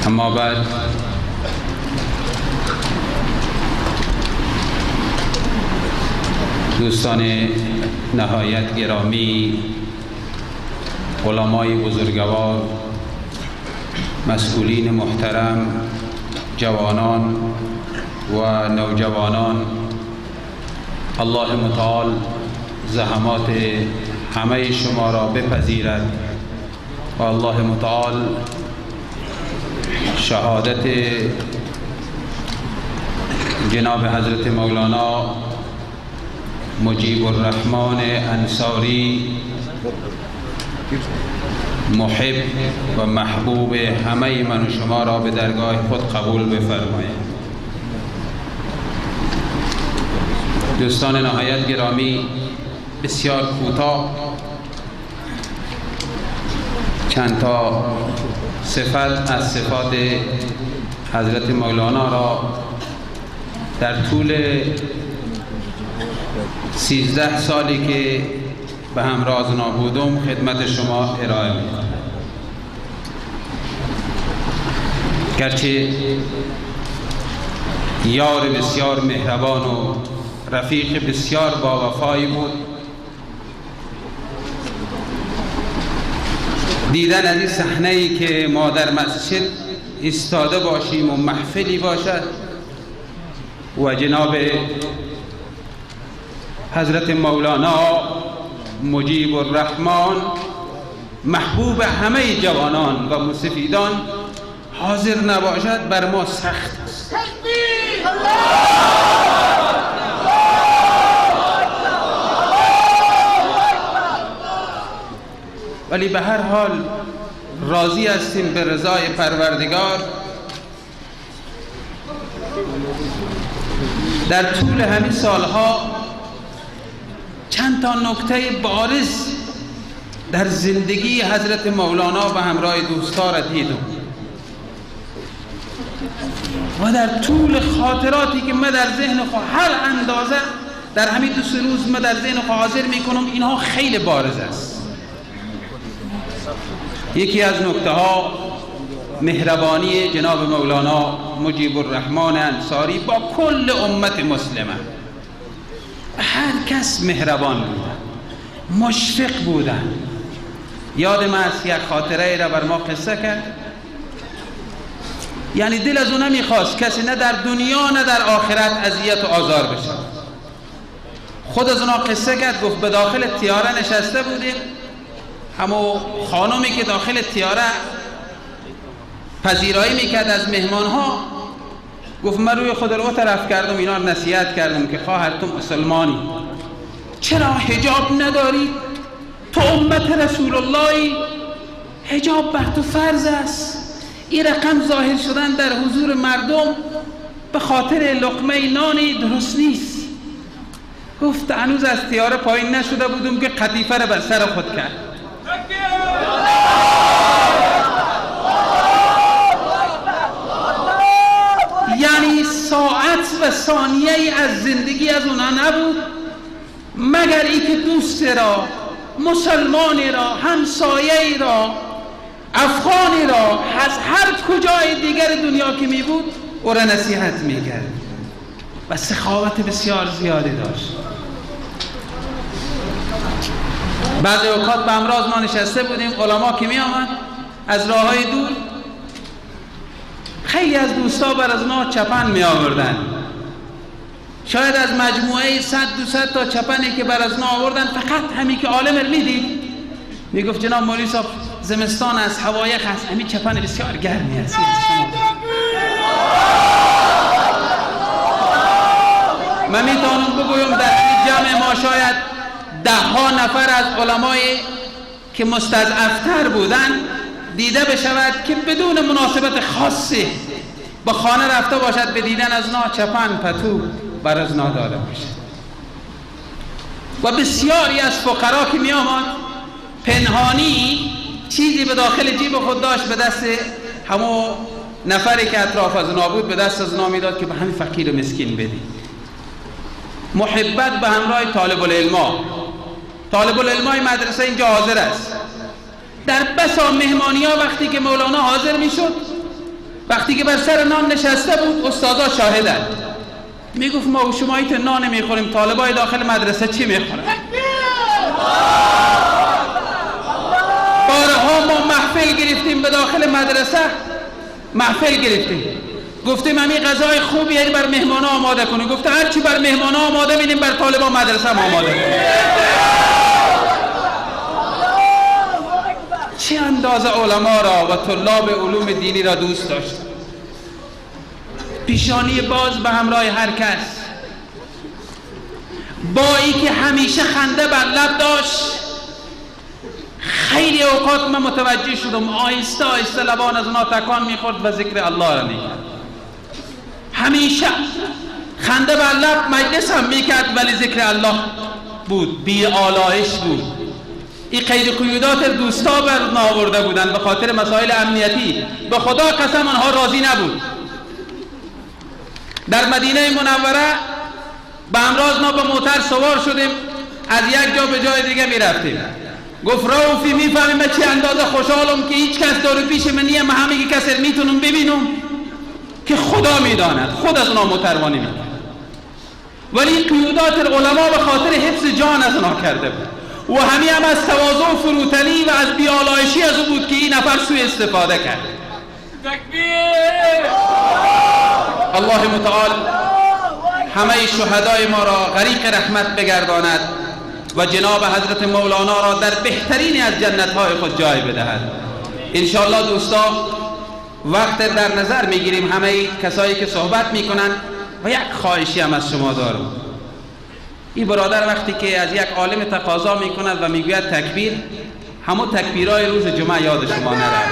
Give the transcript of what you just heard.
اما بعد، دوستان نهایت گرامی، علمای بزرگوار، مسئولین محترم، جوانان و نوجوانان، الله متعال زحمات همه شما را بپذیرد و الله متعال شهادت جناب حضرت مولانا مجیب الرحمن انصاری، محب و محبوب همه من و شما را به درگاه خود قبول بفرماید. دوستان نهایت گرامی، بسیار کوتاه چند تا صفت از صفات حضرت مولانا را در طول 13 سالی که به همراز نابودم خدمت شما ارائه می‌کنم. گرچه یار بسیار مهربان و رفیق بسیار با وفایی بود، دیدن از این صحنه‌ای که ما در مسجد ایستاده باشیم و محفلی باشد و جناب حضرت مولانا مجیب الرحمن محبوب همه جوانان و مسفیدان حاضر نباشد بر ما سخت است. ولی به هر حال راضی هستیم به رضای پروردگار. در طول همین سالها چند تا نکته بارز در زندگی حضرت مولانا و همراه دوستا را دیدم و در طول خاطراتی که من در ذهن خود هر اندازه در همین دو سه روز من در ذهن خود حاضر میکنم، اینها خیلی بارز است. یکی از نکته ها مهربانی جناب مولانا مجیب الرحمن انصاری با کل امت مسلمه. هر کس مهربان بودن، مشفق بودن. یاد من است یک خاطره را بر ما قصه کرد، یعنی دل از او نمیخواست کسی نه در دنیا نه در آخرت اذیت و آزار بشه. خود از اونا قصه کرد، گفت به داخل تیاره نشسته بودیم، همو خانمی که داخل تیاره پذیرایی میکرد از مهمانها، گفت من روی خود رو طرف کردم، اینا رو نصیحت کردم که خواهر تو مسلمانی، چرا حجاب نداری؟ تو امت رسول اللهی، حجاب بر تو فرض است. این رقم ظاهر شدن در حضور مردم به خاطر لقمه نانی درست نیست. گفت هنوز از تیاره پایین نشده بودم که قطیفه را بر سر خود کرد. یعنی ساعت و ثانیه از زندگی از اونا نبود مگر اینکه دوست را، مسلمان را، همسایه را، افغانی را از هر کجای دیگر دنیا که می بود او را نصیحت میکرد و سخاوت بسیار زیادی داشت. بعضی اوقات به امراض ما نشسته بودیم، علما که می آمد از راه های دور، خیلی از دوستا بر از ما چپن می آوردن. شاید از مجموعه 100-200 تا چپنی که بر از ما آوردن فقط همی که عالم میدید میگفت جناب مولوی صاحب زمستان است، هوای یخ است، همین چپن بسیار گرمی است. من میتونم بگویم در این جمع ما شاید ده ها نفر از علمای که مستضعفتر بودن دیده بشود که بدون مناسبت خاصی به خانه رفته باشد به دیدن از نا چپن پتو بر از نا داده باشد. و بسیاری از فقرا که می آمد پنهانی چیزی به داخل جیب خود داشت، به دست همو نفری که اطراف از نا بود به دست از نا میداد که به همین فقیر مسکین بدی. محبت به همراه طالب العلما، طالب العلمای مدرسه اینجا حاضر است. در بسا مهمانی ها وقتی که مولانا حاضر میشد وقتی که بر سر نان نشسته بود، استادا شاهدن، میگفت ما و شما ایت نان میخوریم، طالبای داخل مدرسه چی میخورن؟ بارها ما محفل گرفتیم به داخل مدرسه، محفل گرفتیم، گفتیم همین غذای خوبی یعنی بر مهمانا آماده کنیم. گفته هرچی بر مهمانا آماده میدیم بر طالبا مدرسه هم آماده کنیم. چه اندازه علما را و طلاب علوم دینی را دوست داشت. پیشانی باز به همراه هر کس، با ای که همیشه خنده بر لب داشت. خیلی اوقات من متوجه شدم آهسته آهسته لبان از اونا تکان میخورد و ذکر الله را میکرد. همیشه خنده بر لب مجلس هم میکرد ولی ذکر الله بود، بی آلایش بود. این قید قیودات دوستا بر آورده بودن به خاطر مسائل امنیتی. به خدا قسم آنها راضی نبود. در مدینه منوره به همراز ما به موتر سوار شدیم، از یک جا به جای دیگه میرفتیم. گفت روفی میفهمی من چه اندازه خوشحالم که هیچ کس دارو پیش من نیه، من همه کسی میتونم ببینم که خدا میداند، خود از اونا موتروانی میکرد. ولی قیودات علما به خاطر حفظ جان از اونا کرده بود و همین هم از تواضع و فروتنی و از بیالایشی از او بود که این نفر سوء استفاده کرد. تکبیر! الله متعال همه شهدای ما را غریق رحمت بگرداند و جناب حضرت مولانا را در بهترین از جنت‌های خود جای بدهد. انشاءالله دوستا وقت در نظر میگیریم همه کسایی که صحبت میکنن و یک خواهشی هم از شما دارم. این برادر وقتی که از یک عالم تقاضا میکند و میگوید تکبیر، همون تکبیرهای روز جمعه یاد شما نره.